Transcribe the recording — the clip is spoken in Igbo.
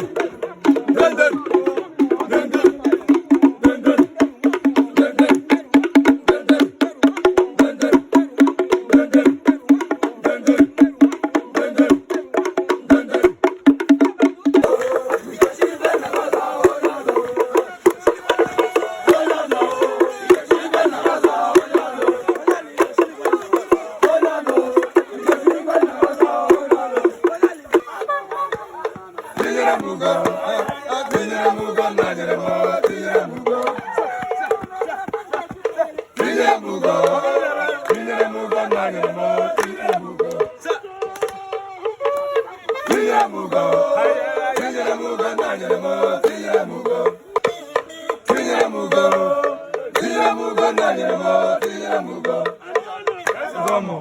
Denden. Denden. Denden. Denden. Denden. Denden. Denden. Denden. Denden. Denden. Tinyere m ugo, tinyere m ugo, nna nyere m, tinyere m ugo. Tinyere m ugo, tinyere m ugo, nna nyere m, tinyere m ugo. Tinyere m ugo, tinyere m ugo, nna nyere m, tinyere m ugo. Tinyere m ugo, tinyere m ugo, nna nyere m, tinyere m ugo. Gomo.